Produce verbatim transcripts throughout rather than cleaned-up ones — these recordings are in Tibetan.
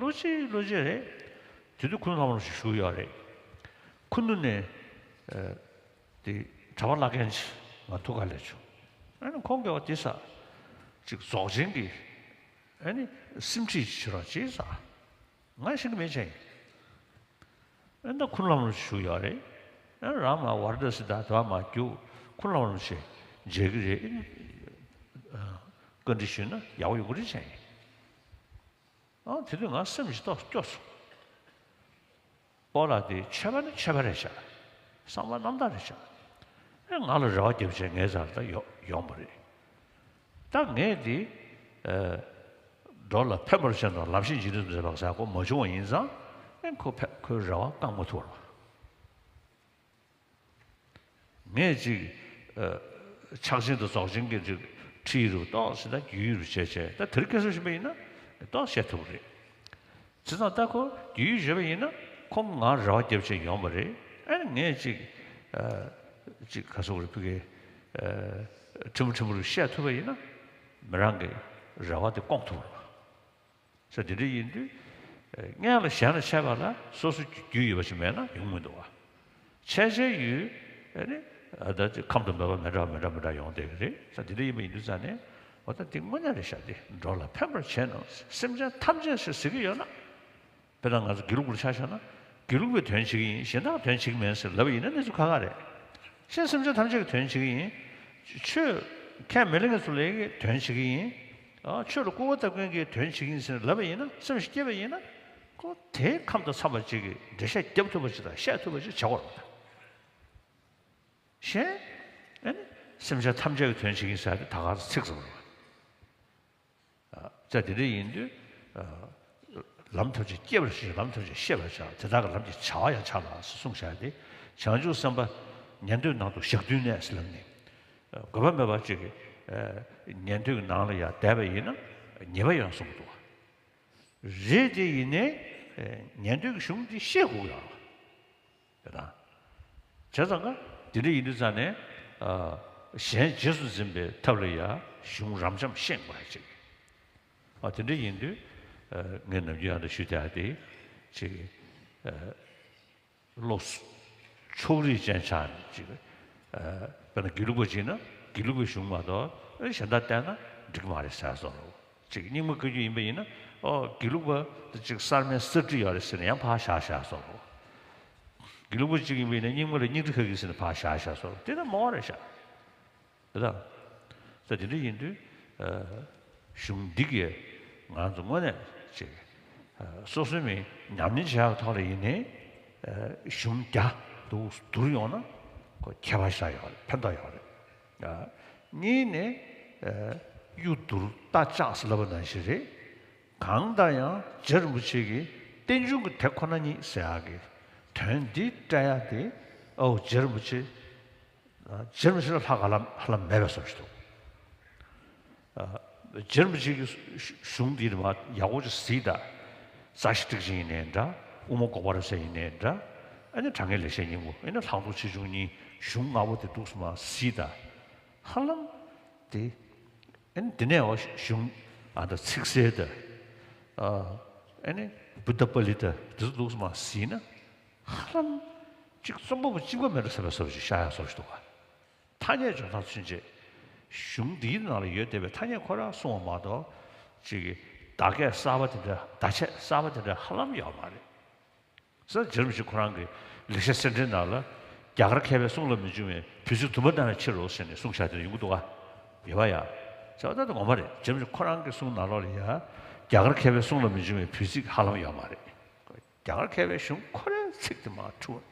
ལོ་གཅིག་ལོ་གཅིག་རེད། དེ་དུས་ཁུ་ནུ་ལྷ་མོ་ཞིག་བཞུགས་ཡོད་རེད། ཁུ་ནུ་ནས་ཨ་དེ་གྲྭ་པ་བླ་རྒན་ཅིག་ང་ཐུག་ག་སླེབས་བྱུང་། ཨ་ནི་ཁོང་གིས་འོ་དེ་ཟེར། ཅིག་རྫོགས་ཆེན་གྱི་ཨ་ནི་སེམས་ཁྲིད་བྱེད་རོགས་བྱེད་ཟེར། ང་ཤེས་ཀྱི་མེད་ཅིང་། ཨ་ནི་ད་ཁུ་ནུ་ལྷ་མོ་ཞིག་བཞུགས་ཡོད་རེད། ཨ་རང་མ་ཝར་ཌ་སི་ད་དོ་མ་རྒྱུག་ཁུ་ནུ་ལྷ་མོ་ཞིག་མཇལ་གྱི་རེད། ཨ་བཀའ་འདྲི་ཞུས་ན་ཡག་པོ་ཡོང་གི་རེད་ཅིང་། ཨ་དེ་དུས་ང་སེམས་ཞིག་ཏོག་སྐྱོ་སོང་། ཨོ་ལ་དེ་ཆོས་པ་ནི་ཆོས་པ་རེད་ཤག་བསམ་པ་རྣམ་དག་རེད་ཤག་ཨེ་ང་ལ་རེ་བ་རྒྱབ་བྱས་ངའི་རྩར་ད་ཡོ་ཡོང་བ་རེད། ད་ངས་དེ་ཨ་འགྲོ་ལ་ཕན་པར་བྱས་ན་ལམ་ཤེས་འཇིག་རྟེན་དུ་མཛད་པ་ཟེར་ཁོ་མ་བྱུང་བ་ཡིན་ཙང་ཨེ་ཁོ་ཕེ་ཁོའི་རེ་བ་བསྐང་མ་ཐུབ་པ་རེད། ངས་ཅིག་ཨ་ཕྱག་ཆེན་དང་རྫོགས་ཆེན་གྱི་ཅིག་ཁྲིད་རུ་ཏོག་ཙམ་ད་རྒྱུས་ཡོད་རུ་བྱས་བྱས་ད་དེར་སྐད་གསོ་བཞིན་པ་ཡིན་ན་ཏོག་བཤད་ཐུབ་རེད། བྱས་ཙང་ད་ཁོ་རྒྱུས་ཡོད་བྱས་པ་ཡིན་ན་ཁོང་ང་རེ་བ་རྒྱབ་བྱས་ཡོང་བ་རེད། ཨ་ནི་ངས་ཅིག་ཨ་ཅིག་ག་སོག་རེ་ཕུ་གེ་ཨ་ཁྲི་མོ་ཁྲི་མོ་རུ་བཤད་ཐུབ་པ་ཡིན་ན་མི་རང་གི་རེ་བ་དེ་སྐོང་ཐུབ་རེད། ས་དེ་འདྲ་ཡིན་དུས། སྔོན་ལ་གཞན་ལ་འཆད་པ་ལ་སོ་སོ་རྒྱུས་ཡོད་པ་ཞིག་མེད་ན་ཡོང་མི་འདུག་བ། འཆད་བྱའི་ཡུལ་ཨ་ནི་ཨ་ད་ཅིག་ཁམས་དང་མོས་པ་མི་འདྲ་བ་མི་འདྲ་མི་འདྲ་ཡོང་བསྡད་ཀྱི་རེད། ས་དེ་འདྲ་ཡིན་པ་ཡིན་དུས་ཙང་ནས་འོ་ད་འདི་དངོས་གནས་རེད་ཤག་འདི་འགྲོ་ལ་ཕན་པར་བྱས་ན་སེམས་ཅན་ཐམས་ཅད་ཞེས་ཟེར་གྱི་ཡོད་ན། དཔེར་ན་ང་ཚོ་དགེ་ལུགས་པར་ཆ་བཞག་ན་དགེ་ལུགས་པའི་དོན་བྱེད་ཀྱི་ཡིན། གཞན་དག་དོན་བྱེད་ཀྱི་མིན་ཟེར་ལབ་པ་ཡིན་ན་གནས་ཚུལ་ཁག་ཁག་རེད། གཞན་སེམས་ཅན་ཐམས་ཅད་ཀྱི་དོན་བྱེད་ཀྱི་ཡིན། ཆོས་ཁས་མི་ལེན་མཁན་ཚོ་ལ་དོན་བྱེད་ཀྱི་ཡིན། ཨ་ཆོས་ལ་སྐུར་བ་བཏབ་མཁན་གྱི་དོན་བྱེད་ཀྱི་ཡིན་ཟེར་ལབ་པ་ཡིན་ན་སེམས་ཤིག་སྐྱེས་པ་ཡིན་ན་ཁོ་དེའི་ཁམས་དང་འཚམས་པ་ཅིག་གི་འགྲེལ་བཤད་རྒྱབ་ཐུབ་པ་ཅིག་དང་བཤད་ཐུབ་པ་ཅིག་བྱ་དགོས་རེད། གཞན་ཨ་ནི་སེམས་ཅན་ཐམས་ཅད་ཀྱི་དོན་བྱེད་ཀྱི་ཡིན་ཟེར་ཏེ་ད་ག་ཚོད་ཚིག་ཙམ་རེད། ཨ་ཅག་དེ་འདྲ་ཡིན་དུས་ཨ་ལམ་ཐམས་ཅད་སྐྱེ་བར་ཤེས། ལམ་ཐམས་ཅད་ཤེས་པར་བྱ། དེ་དག་གི་ལམ་གྱི་བྱ་བ་ཡང་བྱ་ལ་གསུངས་བཞག་སྟེ། བྱང་ཆུབ་སེམས་དཔའ་ཉན་ཐོས་ནང་དུ་ཞག་བདུན་གནས་ཟེར་ལབ་ནས། ཨ་དགོས་པ་མེད་པ་ཅིག་གི་ཨ་ཉན་ཐོས་ཀྱི་ནང་ལ་ཡང་བསྡད་པ་ཡིན་ན་ཉེས་པ་ཡོང་གསུངས་འདུག་བ། རེད་དེ་ཡིན་ནའི་ཨ་ཉན་ཐོས་ཀྱི་གཞུང་འདི་ཤེས་དགོས་ཡོད་རེད། དེ་དང་། བྱས་ཙང་ཀ་དེ་འདྲ་ཡིན་དུས་ཙང་ནས་ཨ་གཞན་རྗེས་སུ་འཛིན་པའི་ཐབས་ལ་ཡང་གཞུང་རབ་འབྱམས་ཤེས་དགོས་ཡ་ཅིག་ཨ་དེ་འདྲ་ཡིན་དུས་ཨ་ངས་ནམ་རྒྱུན་ཡང་དུ་ཞུ་བསྡད་དེ་ཅིག་ཨ་བློ་ཕྱོགས་རིས་ཅན་ཆགས་ནས་ཅིག་ཨ་དཔེར་ན་དགེ་ལུགས་པ་ཅིག་ན་དགེ་ལུགས་པའི་གཞུང་མ་གཏོགས་ཨ་གཞན་དག་བལྟས་ན་འགྲིག་མ་རེད་ཟེར་སོང་། ཅིག་རྙིང་མ་བཀའ་བརྒྱུད་ཡིན་པ་ཡིན་ན་ཨོ་དགེ་ལུགས་པ་དེ་ཅིག་གསར་མའི་གསར་བྲིས་ཡོད་རེད་ཟེར་ནས་ཡང་ཕར་བཞག་བཞག་སོང་། དགེ་ལུགས་པ་ཅིག་ཡིན་པ་ཡིན་ན་རྙིང་མ་ལ་རྙིང་བྲིས་ཁ་གི་ཟེར་ནས་ཕར་བཞག་བཞག་སོང་། དེ་ད་མ་འོ་རེད་ཤག་དེ་དང་། ད་དེ་འདྲ་ཡིན་དུས་ཨ་གཞུང་འདི་གས་ང་ཚོ་དངོས་གནས་ཅིག་ཨ་སོ་སོའི་མི་ཉམས་ལེན་བྱེད་ཡག་ཐོག་ལ་ཡིན་ནའི་ཨ་གཞུང་རྒྱ་འདུག་བསྡུར་ཡོང་ན་ཁོ་ཁྱད་པར་ཞིག་ཡོད་རེད། ཕན་ཐོགས་ཡོད་རེད། ཨ་གཉིས་ནས་ཨ་གཡུ་བསྡུར་རྟ་ལྕག་ཟེར་ལབ་པ་ནང་བཞིན་རེད། གང་ལྟར་ཡང་རྗེ་རིན་པོ་ཆེ་གིས་རྟེན་འབྱུང་གི་དེ་ཁོ་ན་ཉིད་ཟེར་ཡག་གི་དོན་འདི་བཀྲལ་ཡག་དེ་ཨོ་རྗེ་རིན་པོ་ཆེ། ཨ་རྗེ་རིན་པོ་ཆེ་ལ་ལྷག་ག་ལ་ཧ་ལམ་མེད་པའི་བཟོ་ཞིག་འདུག་ཨ་རྗེ་རིན་པོ་ཆེ་གི་གཞུང་འདི་ནི་མ་ཡག་པོ་ཅིག་གཟིགས་དང་། རྩ་ཤེ་ཊཱིཀ་ཆེན་ཡིན་ནའི་འདྲ། དབུ་མ་འགོག་པ་རབ་གསལ་ཡིན་ནའི་འདྲ། ཨ་ནི་དྲང་ངེས་ལེགས་བཤད་སྙིང་པོ། ཨ་ནི་ལྷག་མཐོང་ཆེ་ཆུང་གཉིས། གཞུང་ལྔ་པོ་དེ་འདུག་སེ་མ་གཟིགས་དང་། ཧ་ལམ་དེ་ཨ་ནི་དེ་ནས་འོ་གཞུང་ཨ་ད་ཚིག་གསལ་དང་། ཨ་ནི་བུདྡྷ་པཱ་ལི་ཏ་དེ་ཚོ་འདུག་སེ་མ་གཟིགས་ན། ཧ་ལམ་གཅིག་རྩོམ་པ་པོ་གཅིག་པ་མེད་འགྲོ་བསམ་པའི་བཟོ་ཞིག་ཤར་ཡག་བཟོ་ཞིག་འདུག་ག་ཐ་སྙད་འཇོག་སྟངས་ཚུན་ཆད། གཞུང་འདིའི་ནང་ལ་ཡོད་བསྡད་པའི་ཐ་སྙད་ཁོ་རང་གསུངས་པ་མ་གཏོགས། གཅིག་གི་བརྡ་སྐད་གསར་པ་དེ་འདྲ། བརྡ་ཆད་གསར་པ་དེ་འདྲ་ཧ་ལམ་ཡོད་མ་རེད། ས་རྗེ་རིན་པོ་ཆེ་ཁོ་རང་གི་ལེགས་བཤད་གསེར་ཕྲེང་ནང་ལ། རྒྱ་གར་མཁས་པའི་གསུང་ལ་མི་འབྱུང་བའི་བོད་ཚིག་དུ་མ་བཏང་བའི་ཕྱིར་རོ་ཟེར་ནས་གསུངས་བཞག་དེ་ཡོང་གི་འདུག་ག་ཡོད་པ་ཡ། བྱས་པ་ད་ངོ་མ་རེད། རྗེ་རིན་པོ་ཆེ་ཁོ་རང་གི་གསུང་ནང་ལོགས་ལ་ཡ། རྒྱ་གར་མཁས་པའི་གསུང་ལ་མི་འབྱུང་བའི་བོད་ཚིག་ཧ་ལམ་ཡོད་མ་རེད། རྒྱ་གར་མཁས་པའི་གཞུང་ཁོ་རའི་ཚིག་དེ་མར་འཁྲུལ་བ།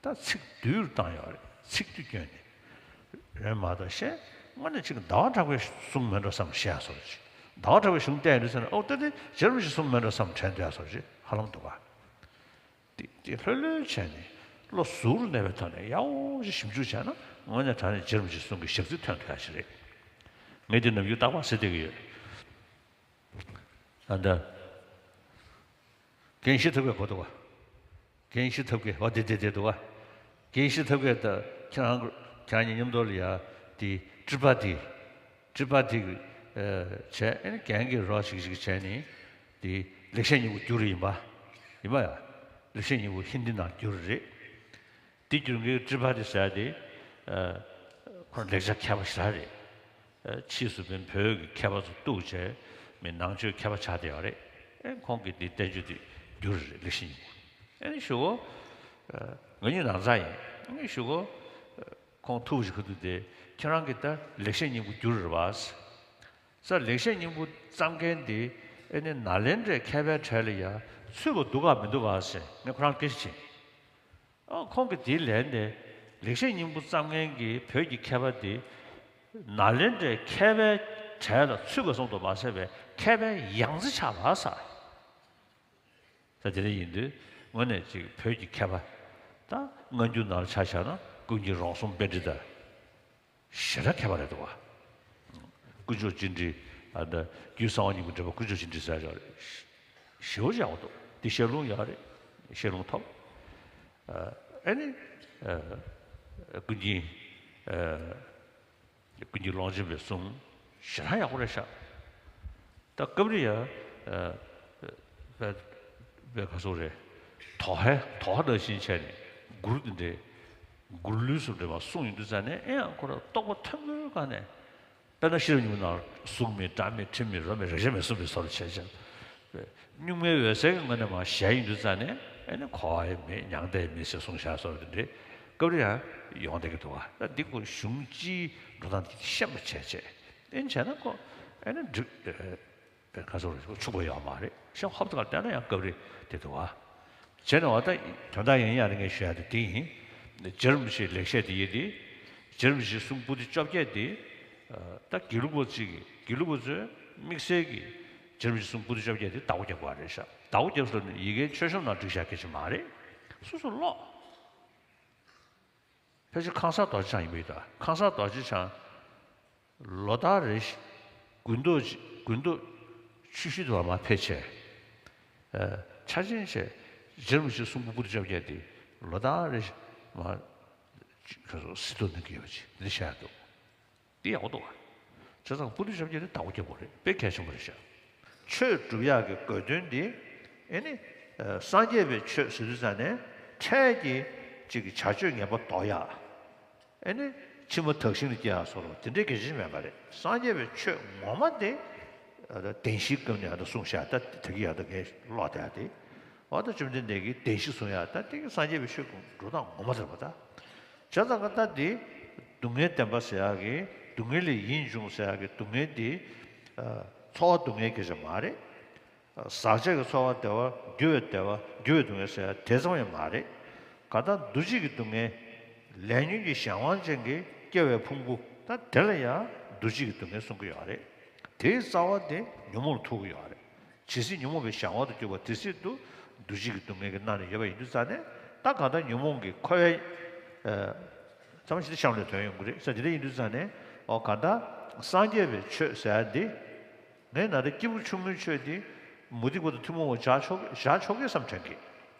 ད་ཚིག་བསྡུས་བཏང་ཡོད་རེད། ཚིག་བསྡུས་བསྐྱོན་ནས། རེད་མ་གཏོགས་གཞན་དངོས་གནས་ཅིག་ཟླ་བ་གྲགས་པའི་གསུང་མིན་འགྲོ་བསམ་བཤད་ཡ་བཟོ་འདྲ་ཅིག་ཟླ་བ་གྲགས་པའི་གཞུང་བལྟས་ཡོང་དུས་ཙམ་ནས་ཨོ་ད་དེ་རྗེ་རིན་པོ་ཆེའི་གསུང་མིན་འགྲོ་བསམ་དྲན་སྡོད་ཡ་བཟོ་འདྲ་ཅིག་ཧ་ལམ་འདུག་ག་དེ་དེ་ལྷོད་ལྷོད་བྱས་ནས་བློ་གཟུ་བོར་གནས་པའི་ཐོག་ནས་ཡག་པོ་ཞིག་ཞིབ་འཇུག་བྱས་ན་དངོས་གནས་དྲང་གནས་རྗེ་རིན་པོ་ཆེའི་གསུང་གི་ཞག་ཚི་ཐོན་ཐུབ་ཡ་ཞིག་རེད། ངས་དེ་ནམ་རྒྱུན་རྟག་པར་ཟེར་བསྡད་ཀྱི་ཡོད། ཨ་ད། རྒན་ཤེས་ཐབས་ཀྱི་གོ་འདུག་ག་རྒན་ཤེས་ཐབས་ཀྱི་འོ་དེ་དེ་དེ་འདུག་ག་རྒན་ཤེས་ཐབས་ཀྱི་ད་ཁྱེད་རང་ཁྱེད་རང་གཉིས་མཉམ་དུ་ལ་ཡ་དེ་ཏྲི་པ་དེ་ཏྲི་པ་དེ་གི་བྱས་ཨ་ནི་རྒན་གྱི་རོགས་ཞིག་ཞིག་བྱས་ནས་དེ་ ལེགས་བཤད་སྙིང་པོ་བསྒྱུར་ཡིན་པ། ཡིན་པ་ཡ། ལེགས་བཤད་སྙིང་པོ་ཧིན་དི་ནང་བསྒྱུར་རེད། དེ་བསྒྱུར་མཁན་ཏྲི་པ་ཏི་ཟེར་ཡ་དེ། ཁོ་ལེགས་ཆ་མཁས་པ་ཞེ་དྲག་རེད། ཕྱིས་སུ་བོད་ཀྱི་མཁས་པ་ཚོ་གཏུགས་བྱས་མི་ནང་ཆོས་མཁས་པ་ཆགས་བསྡད་ཡོད་རེད། ཨེ་ཁོང་གིས་དེ་བསྟན་བཅོས་དེ་བསྒྱུར་རེད། ལེགས་བཤད་སྙིང་པོ། ཨེ་ནི་ཞུ་གོ། ང་གཉིས་ནང་ཚང་ཡིན། ཨེ་ནི་ཞུ་གོ། ཁོང་ཐུག་ཞིག་ག་དུས་དེ་ཁྱེད་རང་གིས་ད་ལེགས་བཤད་སྙིང་པོ་བསྒྱུར་རེད་བ། ས་ལེགས་བཤད་སྙིང་པོ་བརྩམས་མཁན་དེ་ཨེ་ནི་ནཱ་ལེནྡྲའི་མཁས་པའི་གྲས་ལ་ཡ་ཚུད་པ་འདུག་ག་མི་འདུག་ག་ཟེར་ངས་ཁོ་རང་སྐད་ཆ་དྲིས། ཨ་ཁོང་གིས་དེའི་ལན་དེ་ལེགས་བཤད་སྙིང་པོ་བརྩམས་མཁན་གྱི་བོད་ཀྱི་མཁས་པ་དེ་ནཱ་ལེནྡྲའི་མཁས་པའི་གྲས་ལ་ཚུད་པ་སོང་དུ་མ་ཟད་པའི་མཁས་པའི་ཡང་རྩེ་ཆགས་པ་ས། ད་དེ་འདྲ་ཡིན་དུས་དངོས་གནས་ཅིག་བོད་ཀྱི་མཁས་པ་ད་སྔ་འགྱུར་ནང་ལ་ཆ་བཞག་ན་ཀུན་མཁྱེན་རོང་ཟོམ་པཎྜི་ཏ་ཞེ་དྲག་མཁས་པ་རེད་འདུག་བ། དཀོན་མཆོག་སྤྱི་འགྲེ། ཨ་ད་རྒྱུད་གསང་བ་སྙིང་པོའི་འགྲེལ་པ་དཀོན་མཆོག་སྤྱི་འགྲེ་ཟེར་ཡོད་རེད། ཞེ་པོ་ཅིག་ཡག་པོ་འདུག་དེ་བཤད་ལུང་ཡག་རེད། བཤད་ལུང་ཐོབ། ཨ་ནི་ཀུན་མཁྱེན། ཀུན་མཁྱེན་ཀློང་ཆེན་པའི་གསུང་ཞེ་དྲག་ཡག་པོ་རེད་ཤག་ད་སྐབས་རེ་ཡ། བས་བས་ག་སོག་རེད། དོ་ཧ་དོ་ཧ་ནང་བཞིན་བྱས་ནས་མགུར་འདི་འདྲའི་མགུར་ལུས་སུ་འདྲ་བ་གསུང་ཡོང་དུས་ཙང་ནས་ཨེ་ཡང་ཁོ་ར་རྟོགས་པ་མཐོན་པོའི་སྒང་ནས། དཔེར་ན་ཤེས་རབ་སྙིང་པོ་ནང་གཟུགས་མེད་སྒྲ་མེད་དྲི་མེད་རོ་མེད་རེག་བྱ་མེད་གསུངས་པའི་བཟོ་འདྲ་བྱས་བྱས། གཉུག་མའི་འོད་གསལ་གྱི་ངོས་ནས་མར་གཞལ་ཡོང་དུས་ཙང་ནས་ཨེ་ནི་འཁོར་བ་ཡང་མེད་མྱང་འདས་ཡང་མེད་ཅེས་གསུངས་བཞག་བཟོ་འདྲ་འདྲའི་སྐབས་རེ་ཡང་ཡོང་བསྡད་ཀྱི་འདུག་བ། ད་འདི་ཁོ་གཞུང་སྤྱིའི་འགྲོ་སྟངས་འདི་ཤེས་པ་བྱས་བྱས། ཨེ་ནི་བྱས་ན་ཁོ་ཨེ་ནི་འགྲིག་པའི་ཁ་སོགས་ལ་ཕྱུག་པོ་ཡོད་མ་རེད། ཤ་ཧོབ་ཏེ་གར་བལྟས་ན་ཡང་སྐབས་རེ་དེ་འདུག་བ། བྱས་ནས་འོ་ད་དོན་དག་ཡིན་ཡང་རེ་ངས་ཞུ་ཡ་དེ་དེ་ཡིན། རྗེ་རིན་པོ་ཆེའི་ལེགས་བཤད་དེ་ཡིན་ཏེ། རྗེ་རིན་པོ་ཆེའི་གསུང་པོ་ཏི་བཅོ་བརྒྱད་དེ། ད་དགེ་ལུགས་པ་གཅིག་གིས་དགེ་ལུགས་པ་ཚོས་དམིགས་བསལ་གྱིས་རྗེ་རིན་པོ་ཆེའི་གསུང་པོ་ཏི་བཅོ་བརྒྱད་དེ་བདག་པོ་རྒྱབ་པ་རེད་ཤག་བདག་པོ་རྒྱབ་ཟེར་ནས་ཡི་གེ་མཆོད་བཤམས་ནང་བསྒྲིགས་བཞག་མཁན་ཅིག་མ་རེད། སོ་སོ་ཀློག་ཕལ་ཆེར་ཁང་གསར་རྡོ་རྗེ་འཆང་ཡིན་པ་ཡིན་ད། ཁང་གསར་རྡོ་རྗེ་འཆང་ལོ་ལྟར་རེ་བཞིན་དགུན་ཐོག་དགུན་ཐོག་ཆུ་ཤུལ་དུ་མར་ཕེབས་བྱས། ཨ་འཆར་ཅན་བྱས་རྗེ་རིན་པོ་ཆེའི་གསུང་འབུམ་པོ་ཏི་བཅོ་བརྒྱད་དེ་ལོ་ལྟར་རེ་བཞིན་མར་གཟིགས་རྟོག་གནང་གི་ཡོད་པ་ཅིག་འདི་བཤད་འདུག་འདི་ཡག་པོ་འདུག་བ། བྱས་ཙང་པོ་ཏི་བཅོ་བརྒྱད་དེ་བདག་པོ་རྒྱབ་དགོས་རེད། དཔེ་གལ་ཆེན་པོ་རེད་ཤག་ཆོས་སྒྲུབ་ཡག་གི་དགོས་དོན་འདི་ཨེ་ནི་སངས་རྒྱས་པའི་ཆོས་ཟེར་དུས་ཙང་ནས་འཕྲལ་གྱི་ཅིག་གི་བྱ་སྤྱོད་ངན་པ་ལྡོག་ཡག་ཨེ་ནི་ཕྱི་མ་དག་ཞིང་ལ་སྐྱེ་ཡག་སོགས་དེ་འདྲའི་གལ་ཆེན་མེད་པ་རེད། སངས་རྒྱས་པའི་ཆོས་ངོ་མ་དེ་བདེན་བཞིའི་སྐབས་ནས་ཨ་ད་གསུངས་ཤག་ད་དེ་གི་ཡག་ད་ངས་ཀློག་བསྡད་ཡག་དེ་འོ་ད་བཅོམ་ལྡན་འདས་ཀྱིས་བདེན་བཞི་གསུང་ཡག་ད་དེ་གི་སངས་རྒྱས་པའི་ཆོས་ཀྱི་འགྲོ་སྟངས་ངོ་མ་དེ་རེད་པ་ད། བྱས་ཙང་ད་འདི་སྡུག་བསྔལ་བདེན་པ་ཟེར་ཡག་གི་སྡུག་བསྔལ་ལས་ཡིན་འབྱུང་ཟེར་ཡག་གི་སྡུག་བསྔལ་འདི་ཚོར་བ་སྡུག་བསྔལ་སྐད་ཆ་མ་རེད། ཟག་བཅས་ཀྱི་ཚོར་བ་བདེ་བ་འགྱུར་བའི་བདེ་བ་འགྱུར་བའི་སྡུག་བསྔལ་ཟེར་ཡག་དེ་ཙམ་ཡང་མ་རེད། གང་ལྟར་འདུ་བྱེད་ཀྱི་སྡུག་བསྔལ། ལས་ཉོན་གྱི་གཞན་དབང་ཅན་གྱི་སྐྱེ་བའི་ཕུང་པོ་ད་དེ་ལ་ཡང་འདུ་བྱེད་ཀྱི་སྡུག་བསྔལ་གསུང་གི་ཡོད་རེད། དེའི་རྩ་བ་དེ་ཉོན་མོངས་ལ་ཐུག་གི་ཡོད་རེད། ཇི་སྲིད་ཉོན་མོངས་པའི་གཞན་དབང་དུ་གྱུར་པ་དེ་སྲིད་དུ་འདུ་བྱེད་ཀྱི་སྡུག་བསྔལ་གྱི་ནང་ནས་ཡོད་པ་ཡིན་དུས་ཙང་ནས་ད་གང་ལྟར་ཉོན་མོངས་ཀྱི་འཁོར་བའི་ཨ་ཙམ་ཞིག་ཏུ་གཤམ་ལས་ཐོན་ཡོང་གི་རེད་ཟེར། དེ་འདྲ་ཡིན་དུས་ཙང་ནས་ཨོ་གང་ལྟར་སངས་རྒྱས་པའི་ཆོས་ཟེར་ཡ་འདི་ངས་ན་ད་སྐྱེས་བུ་ཆུང་ངུའི་ཆོས་འདི་མུ་སྟེགས་པ་དང་ཐུན་མོང་བ་བཞག་ཆོག་བཞག་ཆོག་གི་བསམ་དྲན་གི་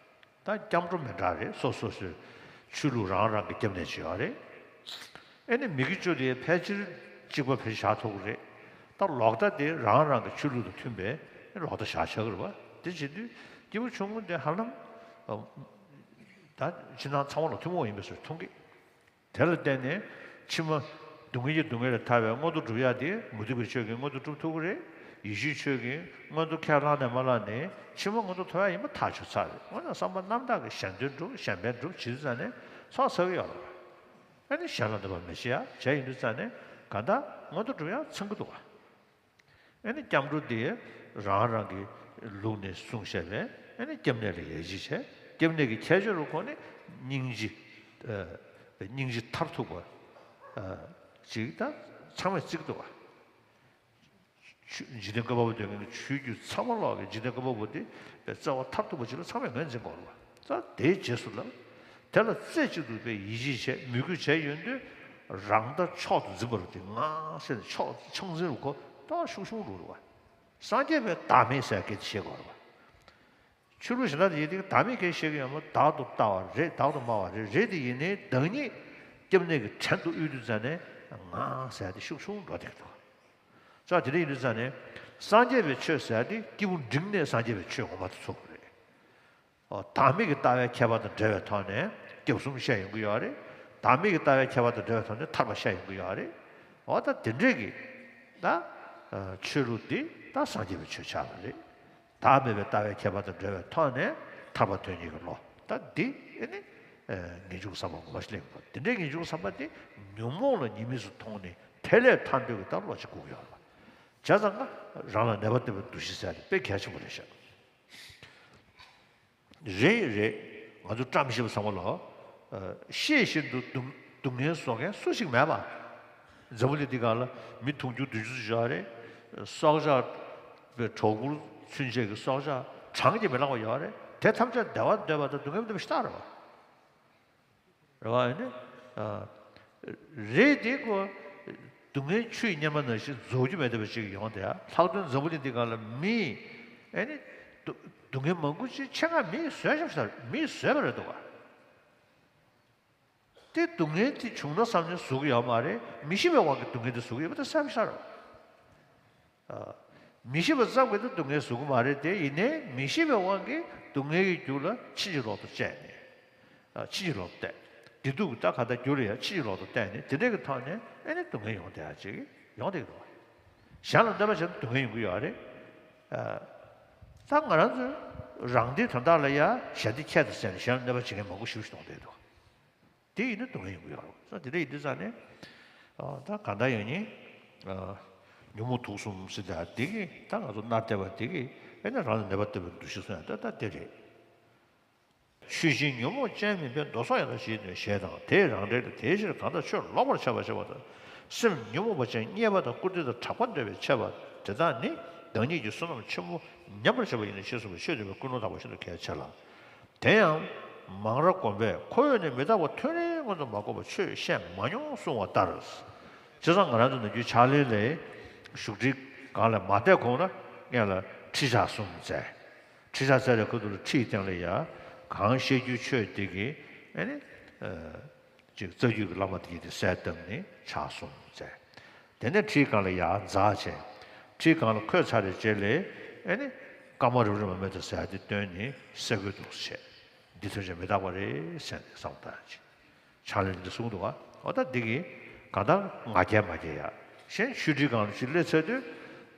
ད་སྐྱབས་འགྲོ་མི་འདྲ་རེད། སོ་སོ་སོའི་ཆོས་ལུགས་རང་རང་གི་སྐྱབས་གནས་ཅིག་ཡོད་རེད། ཨེ་ནི་མི་དགེ་བཅུ་དེ་ཕལ་ཆེར་གཅིག་པ་ཕལ་ཆེར་བཞག་ཐུབ་ཀྱི་རེད། ད་ལོག་ལྟ་དེ་རང་རང་གི་ཆོས་ལུགས་དང་མཐུན་པའི་ལོག་ལྟ་བཞག་ཆོག་གི་རེད་པ། དེ་བྱེད་དུས་སྐྱེས་བུ་ཆུང་ངུ་དེ་ཧ་ལམ་ད་ཕྱི་ནང་ཚང་མ་ལ་ཐུན་མོང་ཡིན་པའི་བཟོ་འདྲ་མཐོང་གི་དེ་ལ་བརྟེན་ནས་ཕྱི་མ་སྡུག་བསྔལ་གྱི་སྡུག་བསྔལ་ལས་ཐར་བའི་མངོན་མཐོ་སྒྲུབ་ཡག་དེ་མུ་སྟེགས་པའི་ཆོས་ཀྱིས་མངོན་མཐོ་སྒྲུབ་ཐུབ་ཀྱི་རེད། ཡེ་ཤུའི་ཆོས་ཀྱིས་མངོན་མཐོ་ཁས་བླངས་ནས་མ་བླངས་ནས་ཕྱི་མ་མངོན་མཐོ་ཐོབ་ཡག་ཡིན་པ་ཐག་ཆོད་ཚར་རེད། འོ་ན་བསམ་པ་རྣམ་དག་གིས་གཞན་དོན་སྒྲུབ་གཞན་ཕན་སྒྲུབ་བྱེད་དུས་ཙང་ནས་ཚོགས་ཚར་གྱི་ཡོད་རེད། ཨ་ནི་གཞན་ལ་འདོད་པ་མི་བྱེད་ཡག་བྱས་ཡིན་དུས་ཙང་ནས་གང་ལྟར་མངོན་མཐོ་སྒྲུབ་ཡག་ཚང་གི་འདུག་ག་ཨ་ནི་སྐྱབས་འགྲོ་དེ་རང་རང་གི་ལུགས་ནས་གསུངས་བཞག་པས་ཨ་ནི་སྐྱབས་གནས་ལ་ཡར་རྒྱས་བྱས། སྐྱབས་གནས་ཀྱི་ཁྱད་ཆོས་ལ་གོ་ནས་སྙིང་རྗེ་ཨ་སྙིང་རྗེ་མཐར་ཐུག་པ་ཨ་ཅིག་ད་ཚང་མས་བརྩི་གི་འདུག་ག་ཆོས་འཇིག་རྟེན་བཀའ་བབས་པ་འདོན་མཁན་གྱི་ཆོས་བརྒྱུད་ཚང་མ་ལོག་གི་འཇིག་རྟེན་བཀའ་བབས་པ་དེ་རྩ་བ་མཐར་ཐུག་པ་ཅིག་ལ་ཚང་མས་ངོས་འཛིན་དགོས་རེད་པ། ད་དེའི་རྗེས་སུ་ལ་དེ་ལ་རྩེ་གཅིག་ཏུ་དཔེ་ཡིད་ཆེས་བྱས་མོས་གུས་བྱས་ཡོང་དུས་རང་ལྟ་མཆོག་ཏུ་འཛིན་པ་རུ་དེ་ངང་སེ་ནས་མཆོག་ཏུ་ཆགས་འཛིན་རུ་གོ་ད་ཤུགས་ཆུང་རུ་རེད་པ། སངས་རྒྱས་པའི་བདག་མེད་ཟེར་སྐད་ཆ་བཤད་དགོས་རེད་པ། ཆོས་ལུགས་གཞན་དག་དེ་ཡིན་དུས་བདག་མེད་སྐད་བཤད་ཀྱི་ཡོད་མ་རེད། བདག་ཏུ་ལྟ་བ་རེད། བདག་ཏུ་སྨྲ་བ་རེད། རེད་དེ་ཡིན་ནའི་བདག་ཉིད་སྐྱབས་གནས་ཀྱི་བྲན་དུ་དབུལ་དུས་ཙང་ནས་ངང་ཟེར་དེ་ཤུགས་ཆུང་འགྲོ་བསྡད་ཀྱི་འདུག་ཙང་དེ་འདྲ་ཡིན་དུས་ཙང་ནས་ སངས་རྒྱས་པའི་ཆོས་ཟེར་ཡ་དེ་སྐྱེས་བུ་འབྲིང་ནས་སངས་རྒྱས་པའི་ཆོས་ངོ་མ་དེ་ཚོ་རེད། ཨོ། བདག་མེད་ཀྱི་ལྟ་བའི་ཁྱད་པར་དང་འབྲེལ་བའི་ཐོག་ནས་སྐྱབས་གསུམ་བཤད་ཡོང་གི་ཡོད་རེད། བདག་མེད་ཀྱི་ལྟ་བའི་ཁྱད་པར་དང་འབྲེལ་བའི་ཐོག་ནས་ཐར་པ་བཤད་ཡོང་གི་ཡོད་རེད། ཨོ། ད་དེ་འདྲས་ཀྱི་ད་ཆོས་ལུགས་འདི་ད་སངས་རྒྱས་པའི་ཆོས་ཆགས་པ་རེད། བདག་མེད་པའི་ལྟ་བའི་ཁྱད་པར་དང་འབྲེལ་བའི་ཐོག་ནས་ཐར་པ་དོན་གཉེར་གྱི་བློ། ད་འདི་ཨེ་ནི་ངེས་འབྱུང་གི་བསམ་པ་ངོ་མ་ཞིག་སླེབས་ཡོང་གི་རེད། འདི་འདྲའི་ངེས་འབྱུང་གི་བསམ་པ་འདི་ཉོན་མོངས་ལ་ཉེས་དམིགས་སུ་མཐོང་ནས་དེ་ལས་ཐར་འདོད་ཀྱི་ད་བློ་ཅིག་འགུག་ཡོད་རེད་པ། བྱས་ཙང་ང་རང་ལ་ནད་པ་བསྟེན་པའི་འདུ་ཤེས་ཟེར་ཡ་དེ་དཔེ་གལ་ཆེན་པོ་རེད་ཤག་རེད་རེད། ང་ཚོ་བཀྲ་མི་ཤིས་པ་ཚང་མ་ལ། ཨ། ཤེས་བཞིན་དུ་སྡུག་སྡུག་བསྔལ་བཟོ་མཁན་སུ་ཞིག་མེད་པ། འཛམ་བུ་གླིང་འདི་སྒང་ལ་མི་དུང་ཕྱུར་བདུན་ཅུ་ཙམ་ཡོད་རེད། སྲོག་ཆགས་པའི་གྲོག་སྦུར་ཚུན་ཆད་ཀྱི་སྲོག་ཆགས་གྲངས་ཀྱིས་མི་ལང་བ་ཡོད་རེད། དེ་ཐམས་ཅད་བདེ་བ་འདོད་པ་དང་སྡུག་བསྔལ་འདོད་པ་ཞེ་དྲག་རེད་པ། རེད་པ། ཨ་ནི། ཨ། རེད་དེ་ཁོ། སྡུག་བསྔལ་ཆུ་ཡི་གཉེར་མ་ནང་བཞིན་རྫོགས་རྒྱུ་མེད་བསྡད་པ་ཅིག་ཡོང་དེ། ལྷག་དོན་འཛམ་བུ་གླིང་འདི་སྒང་ལ་མིས། ཨ་ནི། སྡུག་སྡུག་བསྔལ་མང་པོ་ཅིག་ཆེད་མངགས་མིས་བཟོས་བཞག་པ་ཞིག་མིས་བཟོས་པ་རེད་འདུག་ག་དེ་སྡུག་བསྔལ་དེ་བྱུང་ན་བསམ་ནས་བཟོ་གི་ཡོད་མ་རེད། མི་ཤེས་པའི་དབང་གིས་སྡུག་བསྔལ་དེ་བཟོ་གི་ཡོད་པ་དེ་གསལ་པོ་ཤར་རོ། ཨ། མི་ཤེས་པ་ཙམ་གྱིས་དེ་སྡུག་བསྔལ་བཟོ་གི་མ་རེད་དེ། ཡིན་ནའི་མི་ཤེས་པའི་དབང་གིས་སྡུག་བསྔལ་གྱི་རྒྱུ་ལ་ཕྱིན་ཅི་ལོག་ཏུ་དཔྱད་ནས། ཨ། ཕྱིན་ཅི་ལོག་ཏུ་བལྟས། བདེ་སྡུག་ད་ག་ད་རྒྱུ་ལ་ཡང་ཕྱིན་ཅི་ལོག་ཏུ་བལྟས་ནས་དེ་འདྲའི་གི་ཐོག་ནས་ཨེ་ནི་སྡུག་བསྔལ་ཡོང་བསྡད་ཡ་ཅིག་ཡོང་བསྡད་ཀྱི་འདུག་གཞན་ལ་གནོད་པ་བྱས་ན་སྡུག་བསྔལ་ཡོང་གི་ཡོད་རེད། ཨ། ད་ང་རང་ཚོ་རང་བདེ་དོན་དག་ལ་ཡ་གཞན་བདེ་ཁྱད་དུ་བསད་ནས་གཞན་ལ་གནོད་པ་བྱེད་མཁན་མང་པོ་ཞེ་པོ་ཞིག་མཐོང་བསྡད་འདུག་དེ་ཡིན་ན་སྡུག་བསྔལ་ཡོང་གི་ཡོད་རེད། ས་དེ་འདྲ་ཡིན་དུས་ཙང་ནས། ཨ། ད་གང་ལྟར་ཡང་ནི། ཨ། ཉོན་མོངས་དུག་གསུམ་ཟེར་ཡ་དེ་གིས་ད་ང་ཚོ་མནར་བསྡད་པ་དེ་གིས་ཨེ་ནི་རང་ལ་ནད་པ་བསྟེན་པའི་འདུ་ཤེས་གསུངས་ཡ་ད་ད་དེ་རེད། ཆོས་ཅན་ཉོན་མོངས་ཅན་མིན་པས། མདོ་སོགས་ཡང་དག་ཞེས་ནས་ཞེས་དང་། དེའི་རང་འགྲེལ་ལས། དེའི་ཕྱིར་གང་དག་ཆོས་ལོག་པར་འཆད་པར་བྱེད་པ་དང་། སེམས་ཉོན་མོངས་པ་ཅན་བརྙས་པ་དང་བཀུར་སྟི་དང་གྲགས་པ་འདོད་པས་འཆད་པ་དེ་དག་ནི་བདག་ཉིད་ཀྱི་བསོད་ནམས་ཆེན་པོ་ཉམས་པར་བྱེད་པ་ཡིན་ནོ་ཞེས་གསུངས་པས། ཆོས་སྟོན་པའི་ཀུན་སློང་དག་པ་ཤིན་ཏུ་གལ་ཆེ་ལ། དེ་ཡང་མང་རབ་གོམས་པས་ཁོ་བོས་ནི་མི་རྟག་པ་ཐུན་རིང་སྔོན་དུ་མ་གོམས་པར་ཆོས་བཤད་མ་མྱོང་གསུང་བ་ལྟར། བྱས་ཙང་ང་རང་ཚོ་ནམ་རྒྱུན་ཕྱག་ལེན་ལ་བཞུགས་ཁྲིའི་སྒང་ལ་མ་བསྡད་གོང་ལ་སྔོན་ལ་ཁྲིད་ཆག་གསུམ་མཛད། ཁྲིད་ཆག་མཛད་པའི་ཁ་ཐུག་ལ་ཁྲིད་སྟེང་ལ་ཡ་གང་བཤད་རྒྱུའི་ཆོས་དེ་གི་ཨ་ནི། ཨ། ཅིག་རྩ་རྒྱུད་ཀྱི་བླ་མ་དེ་གིས་དེ་གསལ་བཏབ་ནས་ཕྱག་གསུམ་མཛད། དེ་ནས་ཁྲིའི་སྒང་ལ་ཡར་འཛེགས་བྱས། ཁྲིའི་སྒང་ལ་འཁོད་ཚར་བའི་རྗེས་ལ་ཨ་ནི་སྐར་མ་རེ་རེ་མ་མེད་དུ་ཟེར་ཡ་དེ་བཏོན་ནས་སེ་གོལ་འདུག་སེ་བྱས། འདི་ཐམས་ཅད་མི་རྟག་པ་རེད་ཟེར་ནས་བསམ་བཏང་ཅིག་ཕྱག་ལེན་འདི་གསུངས་འདུག་ག་འོ་ད་འདི་གིས་གང་ལྟར་ང་རྒྱལ་མ་སྐྱེ་ཡ། གཞན་ཆོས་ཁྲིའི་སྒང་ལ་ཅིག་སླེབས་ཚར་དུས་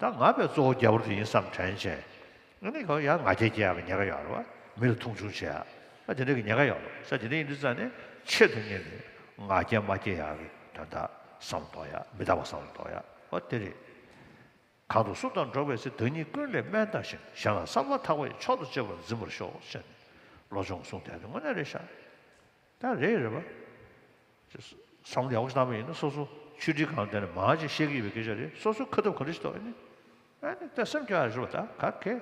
ད་ང་བས་གཙོ་བོ་རྒྱལ་པོ་དེ་ཡིན་བསམ་དྲན་བྱས། ཨ་ནི་ཁོ་ཡང་ང་རྒྱལ་སྐྱེ་ཡག་གི་ཉེན་ཁ་ཡོད་རེད་བ། མི་ལ་མཐོང་ཆུང་བྱེད་ཡག་ཨ་དེ་འདྲ་གི་ཉེན་ཁ་ཡོད་རེད། ས་དེ་འདྲ་ཡིན་དུས་ཙང་ནས་ཆེད་དུ་གཉེར་ནས་ང་རྒྱལ་མ་སྐྱེ་ཡག་གི་དོན་དག་བསམ་བློ་གཏོང་ཡག་མི་རྟག་པ་བསམ་བློ་གཏོང་ཡག་འོ་དེ་རེད། གང་དུ་སུ་དང་འགྲོགས་པའི་ཚེ། བདག་ཉིད་ཀུན་ལས་དམན་བལྟ་ཞིང་། གཞན་ལ་བསམ་པ་ཐག་པས་མཆོག་ཏུ་གཅེས་པར་འཛིན་པར་ཤོག་ཅེས་ནས་བློ་སྦྱོང་གསུངས་དེ་དངོས་གནས་རེད་ཤག་ད་རེད་རེད་པ། བསམ་བློ་ཡག་པོ་ཞིག་བཏང་པ་ཡིན་ན་སོ་སོ་ཆོས་ཁྲིའི་སྒང་དེ་ནས་མར་ཅིག་བཤད་ཀྱི་ཡོད་པའི་སྐད་ཆ་རེད། སོ་སོ་ཁ་ཐུབ་ག་འདྲ་ཞིག་འདུག་ཨ་ནི། ཨ་ནི་ད་སེམས་སྐྱོ་ཡག་ཞུ་བ་ད་ག་གེ།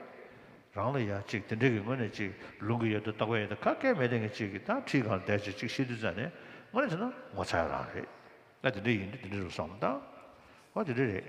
རང་ལ་ཡ་ཅིག་དེ་འདྲའི་གི་དངོས་གནས་ཅིག་ལུང་གི་ཡོད་དོ་རྟོགས་པ་ཡོད་དོ་ག་གེ་མེད་དེ་ངས་ཅིག་གི་ད་ཁྲིའི་སྒང་བསྡད་ཅིག་ཅིག་བཤད་དུས་ཙང་ནས་དངོས་གནས་བྱས་ན་ངོ་ཚ་ཡག་རང་རེད། ད་དེ་འདྲ་ཡིན་དུས་དེ་འདྲ་རུ་བསམ་ད། ཨོ་དེ་འདྲ་རེད།